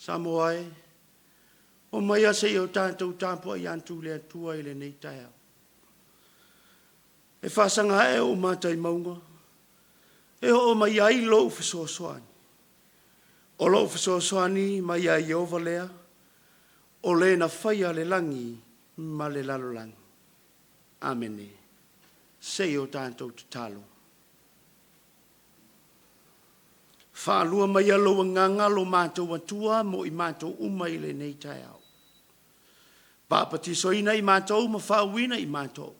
Samoa e, omaia seia o tatou tapuai atu i le Atua i lenei taeao. E faasaga ae ou mata i mauga, e oo mai ai lou fesoasoani. O lou fesoasoani mai ia Ieova lea, o le na faia le lagi ma le lalolagi. Amene. Seia o tatou tatalo. Faalua maia lou agaga lo matou Atua mo i matou uma i lenei taeao. Papatisoina i matou ma faauuina i matou,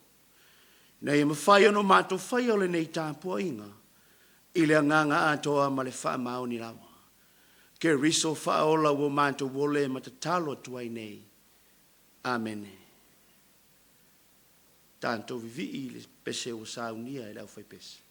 ina ia mafai ona matou faia o lenei tapuaiga i le agaga atoa ma le faamaoni lava. Keriso faaola ua matou ole ma tatalo atu ai nei. Amene. Tatou vivii i le pese ua saunia e le aufaipese.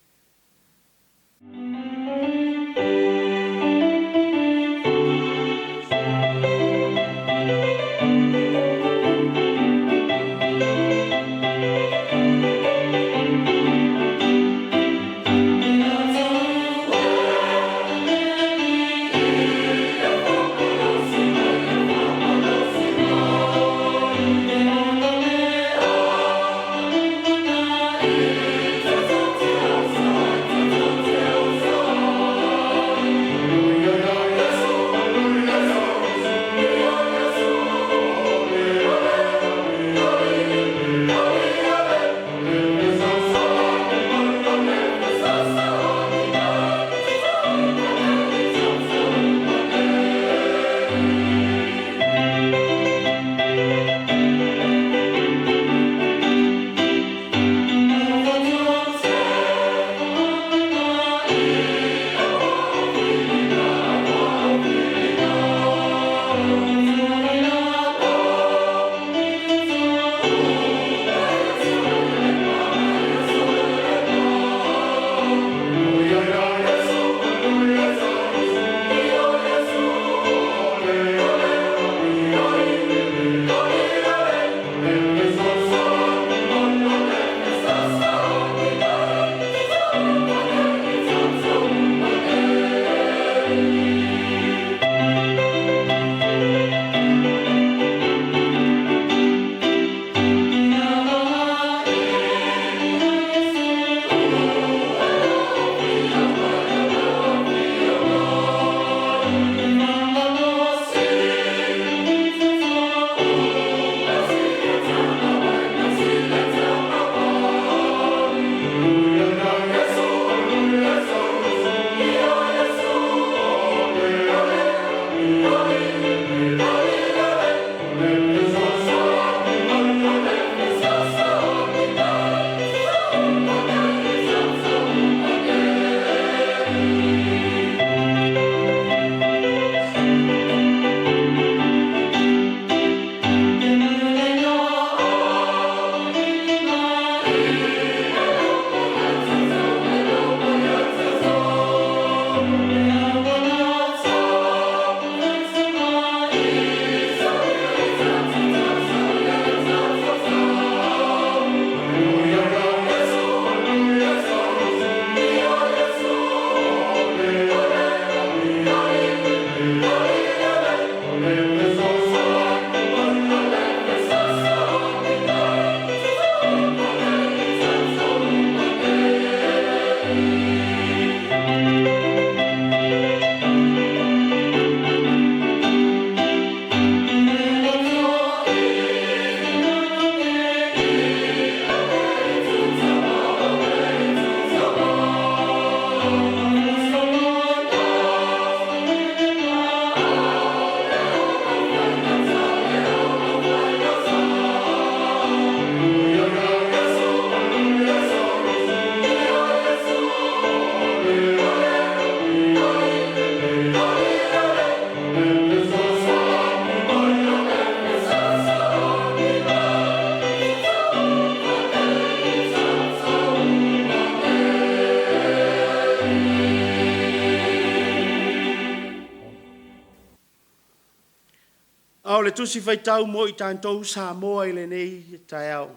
A o le Tusi Faitau mo i tatou Samoa i lenei taeao,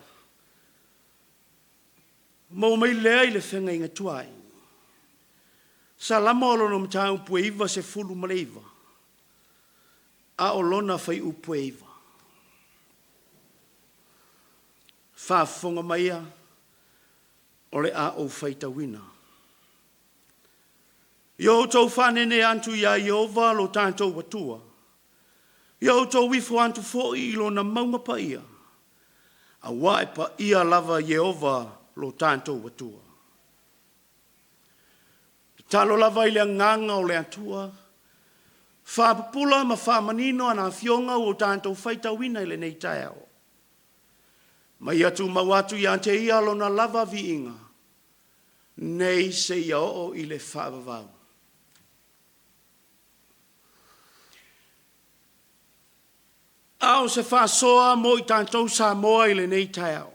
maua mai lea i le Feagaiga Tuai. Salamo o lona mataupu e 99, A o lona fuaiupu e 9. Faafofoga maia o le a ou faitauina. Ia outou faaneenee atu iā Ieova lo tatou Atua, ia outou ifo atu foi i lona mauga paia, auā e paia lava Ieova lo tatou Atua. Tatalo lava i le Agaga o le Atua, faapupula ma faamanino ana Afioga ua tatou faitauina i lenei taeao. Ma ia tumau atu ia te Ia lona lava viiga, nei seia oo i le faavavau. A o se faasoa mo i tatou Samoa i lenei taeao.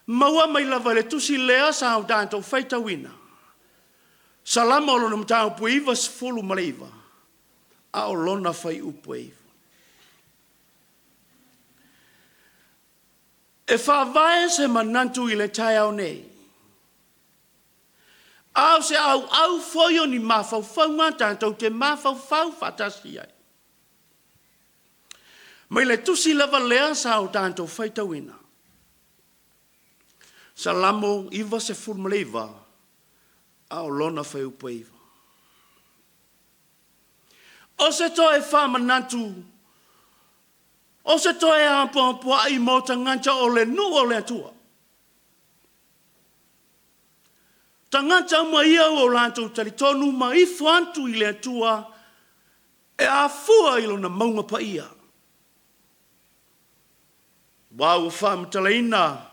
Maua mai lava i le tusi lea sa o tatou faitauina, Salamo lona mataupu e 99, a o lona fuaiupu e 9. E faavae se manatu i le taeao nei, a o se auau foi o ni mafaufauga tatou te mafaufau faatasi ai. Mai le tusi lava lea sa o tatou faitauina, Salamo 99, a o lona fuaiupu e 9. O se toe faamanatu, o se toe apoapoai mo tagata o le nuu o le Atua. Tagata uma ia ua o latou talitonu ma ifo atu i le Atua e afua i lona mauga paia. Aua ua faamatalaina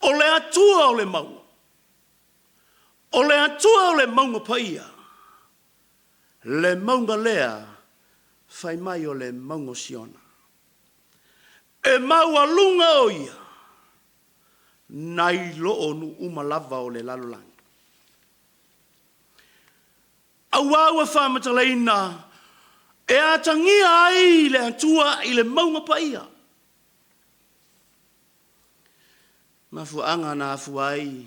o le Atua o le mauga, o le Atua o le mauga paia, le mauga lea fai mai o le mauga o Siona. E maualuga o ia, nai lo o nuu uma lava o le lalolagi. Auā ua faamatalaina e atagia ai le Atua i le mauga paia. Mafuaaga na afua ai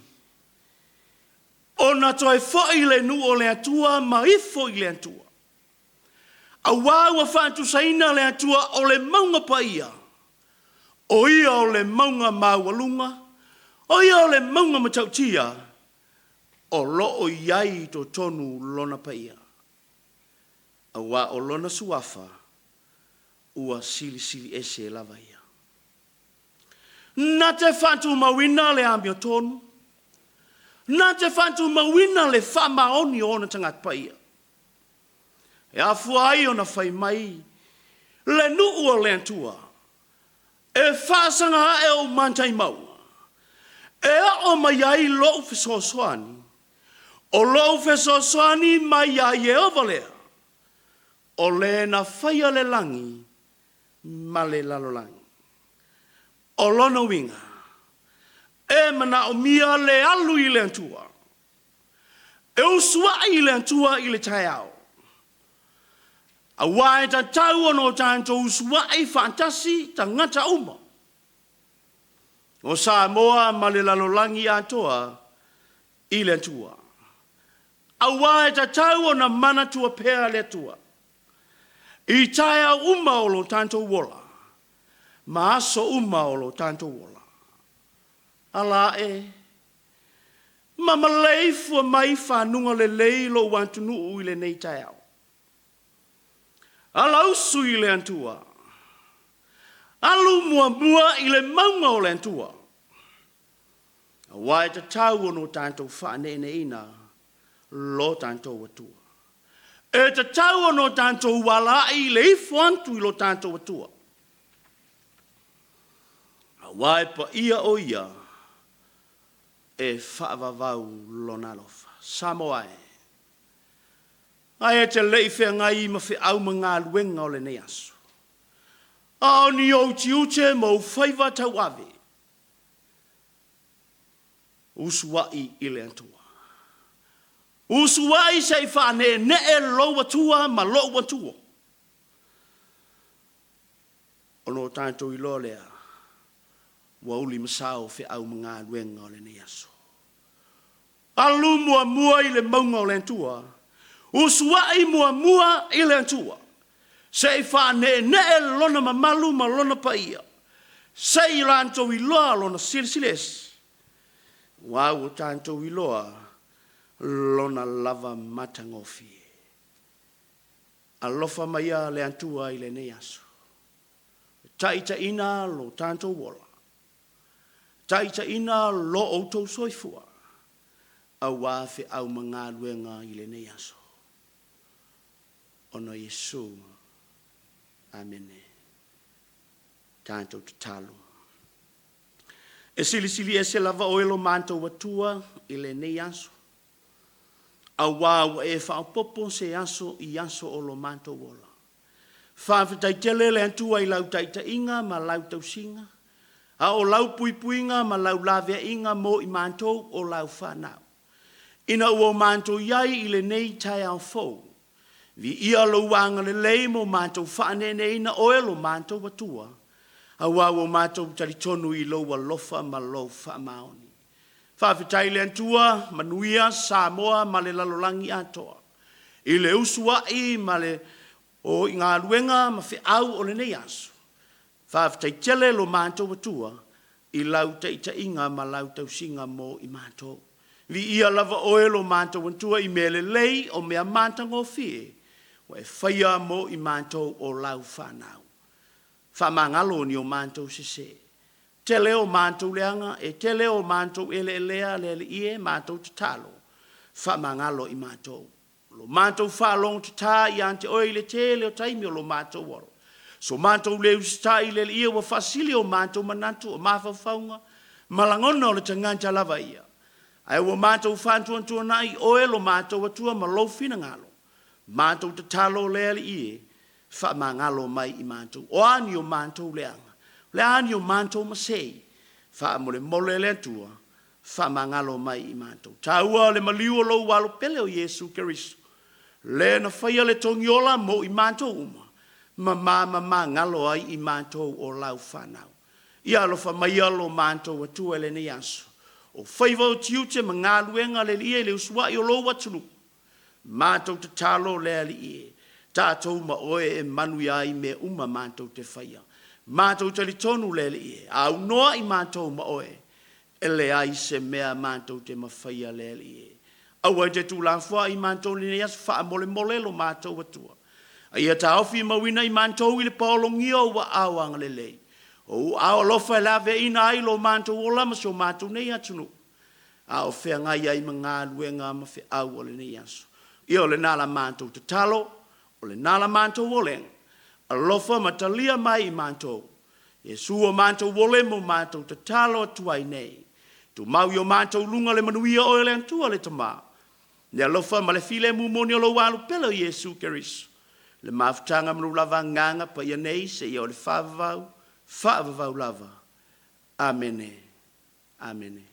ona toe foi le nuu o le Atua ma ifo i le Atua. Auā ua faatusaina le Atua o le mauga paia, o ia o le mauga maualuga, o ia o le mauga matautia, o lo o i ai i totonu lona paia. Auā o lona suafa ua silisili ese lava ia. Na te faatumauina le amiotonu, na te faatumauina le faamaoni o ona tagata paia. E afua ai ona fai mai le nuu o le Atua, e faasaga ae ou matai mauga, e oo mai ai lou fesoasoani, o lou fesoasoani mai iā Ieova lea, o le na faia le lagi ma le lalolagi. O lona uiga, e manaomia le alu i le Atua, e usuai i le Atua i le taeao, auā e tatau ona o tatou usuai faatasi tagata uma o Samoa ma le lalolagi atoa i le Atua. Auā e tatau ona manatua pea le Atua i taeao uma o lo tatou ola ma aso uma o lo tatou ola. Ala ae ma maleifua mai i fanuga lelei lou atunuu i lenei taeao. Ala usu i le Atua, alu muamua i le mauga o le Atua, auā e tatau ona o tatou faaneeneeina lo tatou Atua. E tatau ona o tatou alaai i le ifo atu i lo tatou Atua, auā e paia o Ia e faavavau lona alofa. Samoa e, ae e te le i feagai ma feau ma galuega o lenei aso, a o ni ou tiute ma ou faiva tauave, usuai i le Atua. Usuai se i faaneenee lou Atua ma lou Atua, ona o tatou iloa lea ua ulimasao feau ma galuega o lenei aso. Alu muamua i le mauga o le Atua. Usuai muamua i le Atua, se i faaneenee Lona mamalu ma Lona paia, se i latou iloa Lona Silisili Ese, aua ua tatou iloa Lona lava matagofie. Alofa maia le Atua i lenei aso, taitaiina lo tatou ola, taitaiina lo outou soifua, aua feau ma galuega i lenei aso. Ona o Iesu. Amene. Tatou tatalo. E silisili ese lava oe lo matou Atua i lenei aso, auā ua e faaopoopo se aso i aso o lo matou ola. Faafetai tele le Atua i lau taitaiga ma lau tausiga, a o lau puipuiga ma lau laveaiga mo i matou o lau fanau. Ina ua matou i ai i lenei taeao fou, viia lou agalelei mo matou faaneeneeina oe lo matou Atua, aua ua matou talitonu i lou alofa ma lou faamaoni. Faafetai le Atua, manuia Samoa ma le lalolagi atoa, i le usuai ma le o i galuega ma feau o lenei aso. Faafetai tele lo matou Atua i lau taitaiga ma lau tausiga mo i matou. Viia lava oe lo matou Atua i mea lelei o mea matagofie ua e faia mo i matou o lau fanau. Faamagalo ni o matou sese. Tele o matou leaga, e tele o matou eleelea le Alii e, matou tatalo, faamagalo i matou. Lo matou faalogo tata ia te oe i le tele o taimi o lo matou ola. So matou le usitai i le Alii ua faasili o matou manatu o mafaufauga ma lagona o le tagata lava ia. Ae ua matou faatuatuanai oe lo matou Atua ma lou finagalo. Matou tatalo le Alii e, faamagalo mai i matou. O a ni o matou leaga, o le a ni o matou masei, faamolemole le Atua, faamagalo mai i matou. Taua le maliu o lou alo pele o Iesu Keriso, le na faia le togiola mo i matou uma, ma mamagalo ai i matou o lau fanau. Ia alofa maia lo matou Atua i lenei aso. O faiva o tiute ma galuega le Alii e i le usuai o lou atunuu, matou tatalo le Alii e, tatou ma oe e manuia ai mea uma matou te faia. Matou talitonu le Alii e, a aunoa i matou ma oe, e leai se mea matou te mafaia le Alii e. Aua e te tuulafoai i matou i lenei aso, faamolemole lo matou Atua. A ia taofi mauina i matou i le paologia o ou aao agalelei. O ou aao alofa e laveaiina ai lo matou ola ma si o matou nei atunuu, a o feagai ai ma galuega ma feau o lenei aso. Ia o lena la matou tatalo, o lena la matou olega, alofa ma talia mai i matou. Iesu o matou ole mo matou tatalo atu ai nei. Tumau i o matou luga le manuia oe le Atua le Tama, le alofa ma le filemu moni o lou Alo pele o Iesu Keriso, le mafutaga ma lou lava Agaga Paia nei seia oo i le faavavau, faavavau lava. Amene. Amene.